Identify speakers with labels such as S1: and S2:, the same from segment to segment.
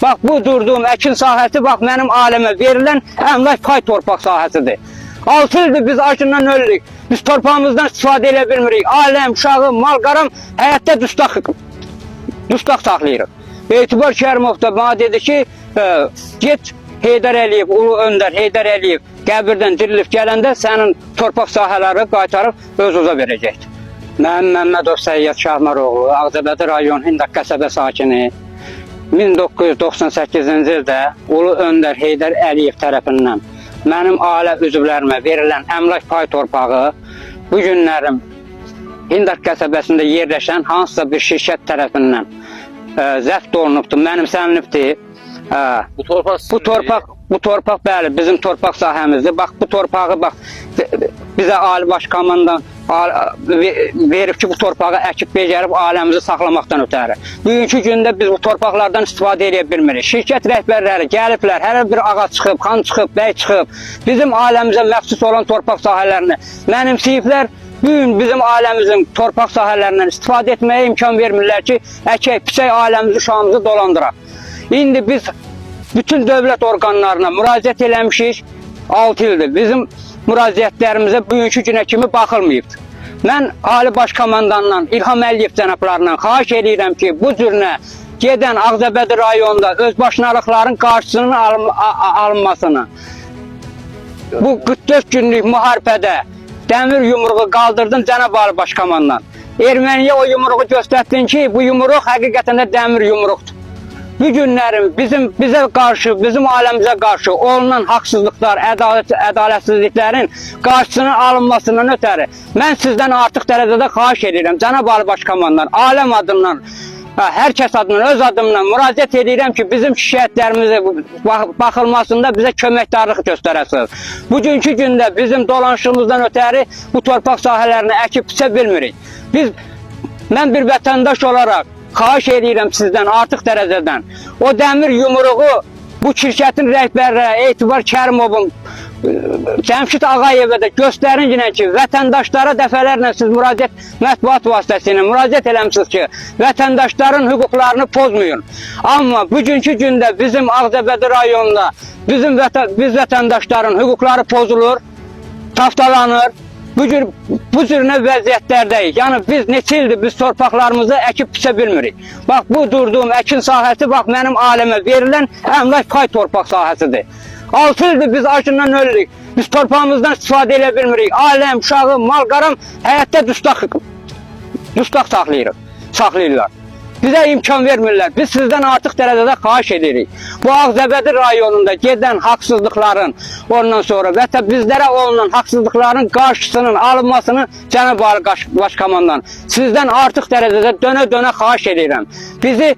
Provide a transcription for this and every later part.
S1: Bax bu durduğum əkin sahəsi bax mənim ailəmə verilən əmlak pay torpaq sahəsidir. 6 ildir biz acından ölürük. Biz torpağımızdan istifadə edə bilmirik. Ailəm, uşağım, mal qaram həyətdə dustaq saxlayırıq. Etibar Kərimov da mənə dedi ki, get Heydər Əliyev, Ulu Öndər Heydər Əliyev qəbirdən dirilib gələndə sənin torpaq sahələri qaytarıb öz-özə verəcəkdir. Mən Məmmədov Səyyad Şahmaroğlu, Ağcabədi rayon Hindaq qəsəbə sakini. 1998-ci ildə Ulu Öndər Heydər Əliyev tərəfindən mənim ailə üzvlərimə verilən əmlak pay torpağı bu günlərim Hindaq qəsəbəsində yerləşən hansısa bir şirkət tərəfindən zəbt olunubdur, mənimsənilibdir.
S2: Bu torpaq
S1: Bu torpaq, bu torpaq bəli, bizim torpaq sahəmizdir. Bax bu torpağı bax bizə Ali Baş Komandan verib ki, bu torpağı əkib becərib ailəmizi saxlamaqdan ötəri. Bugünkü gündə biz bu torpaqlardan istifadə edə bilmirik. Şirkət rəhbərləri gəliblər, hər bir ağa çıxıb, xan çıxıb, bəy çıxıb, bizim ailəmizə məxsus olan torpaq sahələrini mənimsəyiblər. Bu gün bizim ailəmizin torpaq sahələrindən istifadə etməyə imkan vermirlər ki, əkək, piçək ailəmizi, uşağımızı dolandıraq. İndi biz bütün dövlət orqanlarına müraciət eləmişik 6 ildir. Bizim müraciətlərimizə bugünkü günə kimi baxılmayıbdır. Mən Ali Baş Komandandan, İlham Əliyev cənablarından xahiş eləyirəm ki, bu cürünə gedən Ağcabədi rayonunda özbaşınalıqların qarşısının alınmasını, bu 44 günlük müharibədə dəmir yumruğu qaldırdın cənab Ali Baş Komandan. Erməniyə o yumruğu göstərdin ki, bu yumruq həqiqətən də dəmir yumruqdur. Bu günlərin bizə qarşı, bizim ailəmizə qarşı olunan haqsızlıqlar, ədalətsizliklərin qarşısının alınmasından ötəri mən sizdən artıq dərəcədə xahiş edirəm cənab Ali Baş Komandan, aləm adından, hər kəs adından, öz adımdan müraciət edirəm ki, bizim şikayətlərimizə baxılmasında bizə köməkdarlıq göstərəsiniz. Bugünkü gündə bizim dolanışımızdan ötəri bu torpaq sahələrini əkib biçə bilmirik. Mən bir vətəndaş olaraq xahiş edirəm sizdən artıq dərəcədən. O dəmir yumruğu bu şirkətin rəhbərləri Etibar Kərimovun, Cəmşid Ağayevə də göstərin ki, vətəndaşlara dəfələrlə siz müraciət mətbuat vasitəsilə müraciət eləmisiniz ki, vətəndaşların hüquqlarını pozmayın. Amma bugünkü gündə bizim Ağcabədi rayonunda biz vətəndaşların hüquqları pozulur, taftalanır. Bu cür nə vəziyyətlərdəyik. Yəni biz neçə ildir biz torpaqlarımızı əkib biçə bilmirik. Bax bu durduğum əkin sahəsi bax mənim ailəmə verilən əmlak pay torpaq sahəsidir. 6 ildir biz acından ölürük. Biz torpağımızdan istifadə edə bilmirik. Ailəm, uşağım, mal qaram həyətdə dustaq saxlayırlar. Bizə imkan vermirlər. Biz sizdən artıq dərəcədə xahiş edirik. Bu Ağcabədi rayonunda gedən haqsızlıqların, ondan sonra və hətta bizlərə olunan haqsızlıqların qarşısının alınmasını cənab Ali Baş Komandan sizdən artıq dərəcədə dönə-dönə xahiş edirəm. Bizi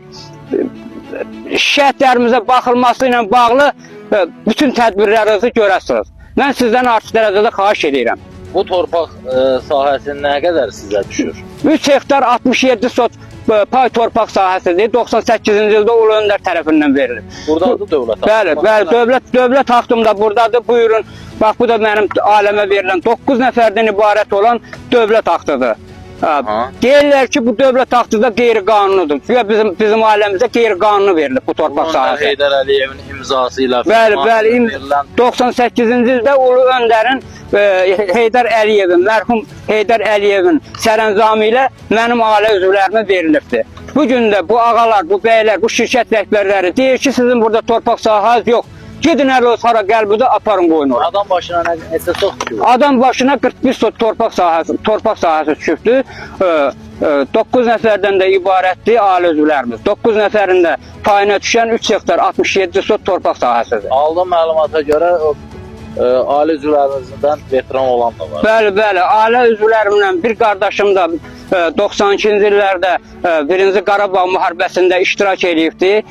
S1: şikayətlərimizə baxılması ilə bağlı bütün tədbirlərinizi görəsiniz. Mən sizdən artıq dərəcədə xahiş edirəm.
S2: Bu torpaq sahəsi nə qədər sizə düşür?
S1: 3 hektar 67 sot pay torpaq sahəsidir. 98-ci ildə Ulu Öndər tərəfindən verilib.
S2: Burdadır dövlət haqqı.
S1: Bəli, bəli, dövlət haqqım da burdadır. Buyurun. Bax bu da mənim ailəmə verilən 9 nəfərdən ibarət olan dövlət aktıdır. Deyirlər ki, bu dövlət aktı da qeyri-qanunudur. Güya bizim ailəmizə qeyri-qanuni verilib bu torpaq sahəsi.
S2: Heydər Əliyevin imzası ilə
S1: Bəli, bəli.
S2: verilən
S1: 98-ci ildə Ulu Öndərin Heydər Əliyevin, mərhum Heydər Əliyevin sərəncamı ilə mənim ailə üzvlərimə verilibdir. Bu gün də bu ağalar, bu bəylər, bu şirkət rəhbərləri deyir ki, sizin burada torpaq sahəniz yox. Gedin hələ o hara qəlbidə aparın qoyun ora.
S2: Adam başına neçə çox düşür?
S1: Adam başına 41 sot torpaq sahəsi düşübdür. 9 nəfərdən də ibarətdir ailə üzvlərimiz. 9 nəfərin də payına düşən 3 hektar 67 sot torpaq sahəsidir.
S2: Aldığım məlumata görə ailə üzvlərinizdən veteran olan da var.
S1: Bəli, bəli. Ailə üzvlərimlə bir qardaşım da 92-ci illərdə 1-ci Qarabağ müharibəsində iştirak eləyibdi.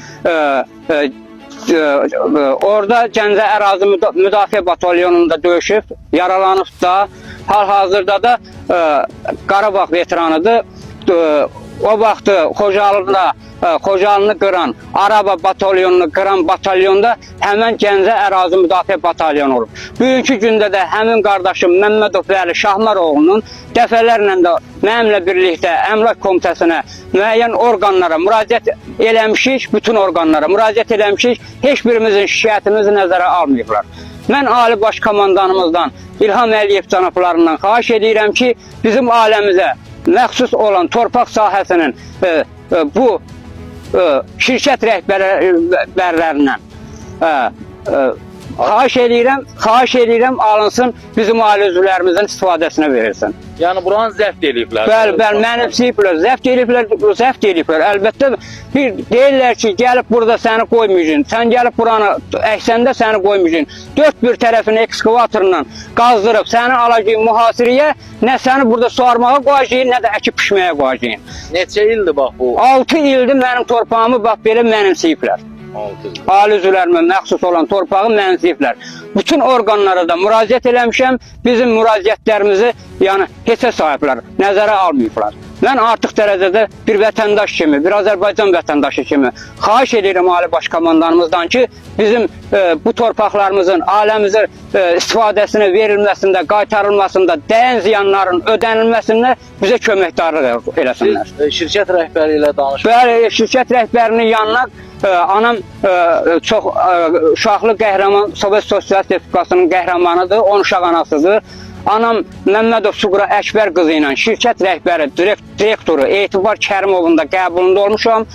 S1: Orada Gəncə ərazi müdafiə batalyonunda döyüşüb, yaralanıb da. Hal-hazırda da Qarabağ veteranıdır. O vaxtı Xocalıda Xocalını qıran, Araba batalyonunu qıran batalyonda həmən Gəncə ərazi müdafiə batalyonu olub. Bugünkü gündə də həmin qardaşım Məmmədov Vəli Şahmaroğlunun dəfələrlə də mənimlə birlikdə Əmlak Komitəsinə, müəyyən orqanlara müraciət eləmişik, bütün orqanlara müraciət eləmişik, heç birimizin şikayətimizi nəzərə almayıblar. Mən Ali Baş Komandanımızdan, İlham Əliyev cənablarından xahiş edirəm ki, bizim ailəmizə məxsus olan torpaq sahəsinin bu şirkət rəhbərlərindən xahiş edirəm alınsın, bizim ailə üzvlərimizin istifadəsinə verilsin.
S2: Yəni buranı zəbt eləyiblər.
S1: Bəli, bəli, mənimsəyiblər, zəbt eləyiblər, zəbt eləyiblər. Əlbəttə bir deyirlər ki, gəlib burada səni qoymayacağıq. Sən gəlib buranı əksəndə səni qoymayacağıq. Dörd bir tərəfini ekskavatorla qazdırıb səni alacağıq mühasirəyə, nə səni burada suarmağa qoyacağıq, nə də əkib pişməyə qoyacağıq.
S2: Neçə ildir bax bu?
S1: 6 ildir mənim torpağımı bax belə mənimsəyiblər.
S2: 6 il.
S1: Ali üzvlərimə məxsus olan torpağı mənimsəyiblər. Bütün orqanlara da müraciət eləmişəm. Bizim müraciətlərimizi yəni heçə sahiblər, nəzərə almayıblar. Mən artıq dərəcədə bir vətəndaş kimi, bir Azərbaycan vətəndaşı kimi xahiş edirəm Ali Baş Komandanımızdan ki, bizim bu torpaqlarımızın ailəmizə istifadəsinə verilməsində, qaytarılmasında, dəyən ziyanların ödənilməsində bizə köməkdarlıq eləsinlər.
S2: Siz şirkət rəhbəri ilə danışmısınız.
S1: Bəli, şirkət rəhbərinin yanına anam çox uşaqlı qəhrəman, Sovet Sosialist Respublikasının qəhrəmanıdır, 10 uşaq anasıdır. Anam Məmmədov Suqra Əkbər qızı ilə şirkət rəhbəri, direktoru Etibar Kərimovun da qəbulunda olmuşam.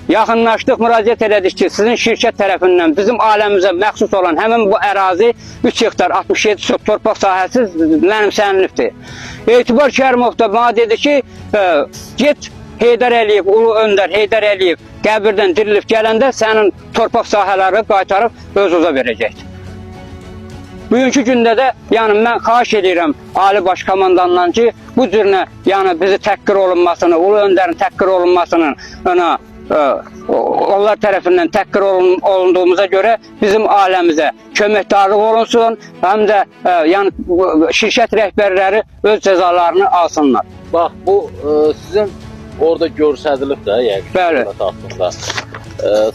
S1: Yaxınlaşdıq, müraciət elədik ki, sizin şirkət tərəfindən bizim ailəmizə məxsus olan həmin bu ərazi 3 hektar 67 sot torpaq sahəsi mənimsənilibdir. Etibar Kərimov da mənə dedi ki, get Heydər Əliyev, Ulu Öndər Heydər Əliyev qəbirdən dirilib gələndə sənin torpaq sahələri qaytarıb öz-özə verəcəkdir. Bugünkü gündə də yəni mən xahiş edirəm Ali Baş Komandandan ki, bu cürünə yəni bizi təhqir olunmasını, Ulu Öndərin təhqir olunmasının onlar tərəfindən təhqir olunduğumuza görə bizim ailəmizə köməkdarlıq olunsun, həm də yəni şirkət rəhbərləri öz cəzalarını alsınlar.
S2: Bax bu sizin orada göstərilib də yəqin.
S1: Bəli.
S2: Dövlət haqqında.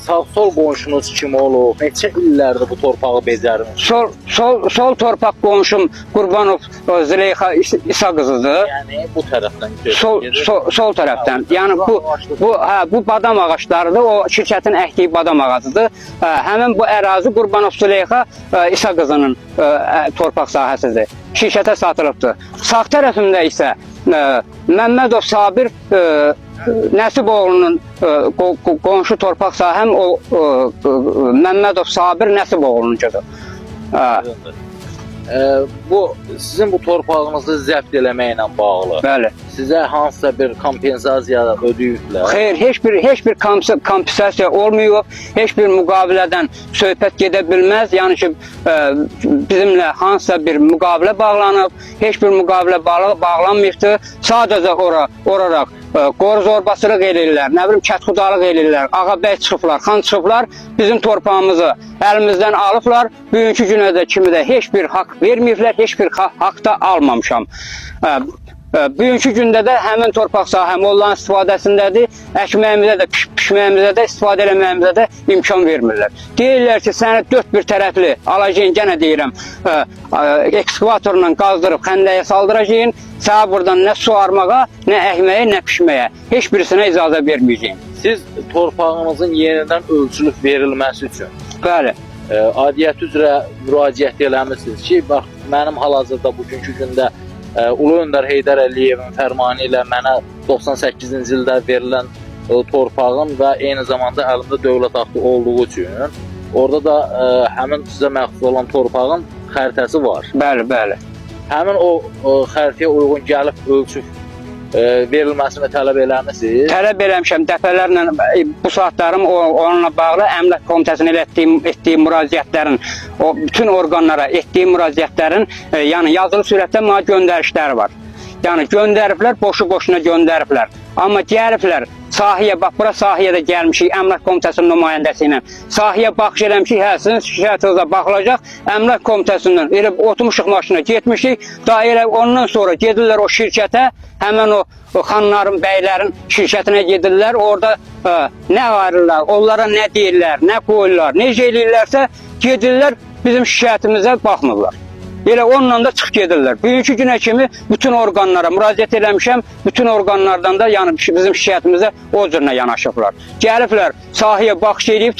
S2: Sağ-sol qonşunuz kim olub? Neçə illərdir bu torpağı becərmiş?
S1: Sol torpaq qonşum Qurbanov Züleyxa İsa qızıdır.
S2: Yəni bu tərəfdən gedir.
S1: Sol tərəfdən. Yəni bu badam ağaclarıdır. O şirkətin əkdiyi badam ağacıdır. Həmin bu ərazi Qurbanov Züleyxa İsa qızının torpaq sahəsidir. Şirkətə satılıbdır. Sağ tərəfimdə isə Məmmədov Sabir Nəsiboğlunun qonşu torpaq sahəm o Məmmədov Sabir Nəsiboğlununcudur.
S2: Bu sizin bu torpağınızı zəbt eləməklə bağlı.
S1: Bəli.
S2: Sizə hansısa bir kompensasiya ödəyiblər?
S1: Xeyr, heç bir kompensasiya olmayıb, heç bir müqavilədən söhbət gedə bilməz. Yəni ki, bizimlə hansısa bir müqavilə bağlanıb, heç bir müqavilə bağlanmayıbdır. Sadəcə oraraq qoru zorbasılıq eləyirlər, nə bilim kətxudalıq eləyirlər, ağabəy çıxıblar, xan çıxıblar, bizim torpağımızı əlimizdən alıblar. Bugünkü günə də kimi də heç bir haqq verməyiblər, heç bir haqq da almamışam. Bugünkü gündə də həmin torpaq sahəm onların istifadəsindədir. Əkməyimizə də, pişməyimizə də, istifadə eləməyimizə də imkan vermirlər. Deyirlər ki, səni dörd bir tərəfli alacağın, gənə deyirəm, ekskavatorla qazdırıb xəndəyə saldıracağın, sənə buradan nə su armağa, nə əkməyə, nə pişməyə, heç birisinə icazə verməyəcəyim.
S2: Siz torpağınızın yenidən ölçülüb verilməsi üçün
S1: Bəli.
S2: Aidiyyəti üzrə müraciət eləmisiniz ki, bax mənim hal-hazırda bugünkü gündə Ulu Öndər Heydər Əliyevin fərmanı ilə mənə 98-ci ildə verilən torpağım və eyni zamanda əlimdə dövlət aktı olduğu üçün orada da həmin sizə məxsus olan torpağın xəritəsi var.
S1: Bəli, bəli.
S2: Həmin o xəritəyə uyğun gəlib ölçüb verilməsini tələb eləmisiniz?
S1: Tələb eləmişəm dəfələrlə bu saatlarım onunla bağlı Əmlak Komitəsinə etdiyim müraciətlərin, o bütün orqanlara etdiyim müraciətlərin yəni yazılı surətdə mənə göndərişləri var. Yəni göndəriblər, boşu-boşuna göndəriblər. Amma gəliblər, Sahəyə bax, bura sahəyə də gəlmişik Əmlak Komitəsinin nümayəndəsi ilə. Sahəyə baxış eləmişik, hə, sizin şikayətinizə baxılacaq. Əmlak Komitəsindən elə oturmuşuq maşına getmişik. Daha elə ondan sonra gedirlər o şirkətə, həmin o xanların, bəylərin şirkətinə gedirlər. Orada nə ayırırlar, onlara nə deyirlər, nə qoyurlar, necə eləyirlərsə gedirlər bizim şikayətimizə baxmırlar. Elə onunla da çıx gedirlər. Bugünkü günə kimi bütün orqanlara müraciət eləmişəm. Bütün orqanlardan da yəni bizim şikayətimizə o cürlə yanaşıblar. Gəliblər, sahəyə baxış eləyib.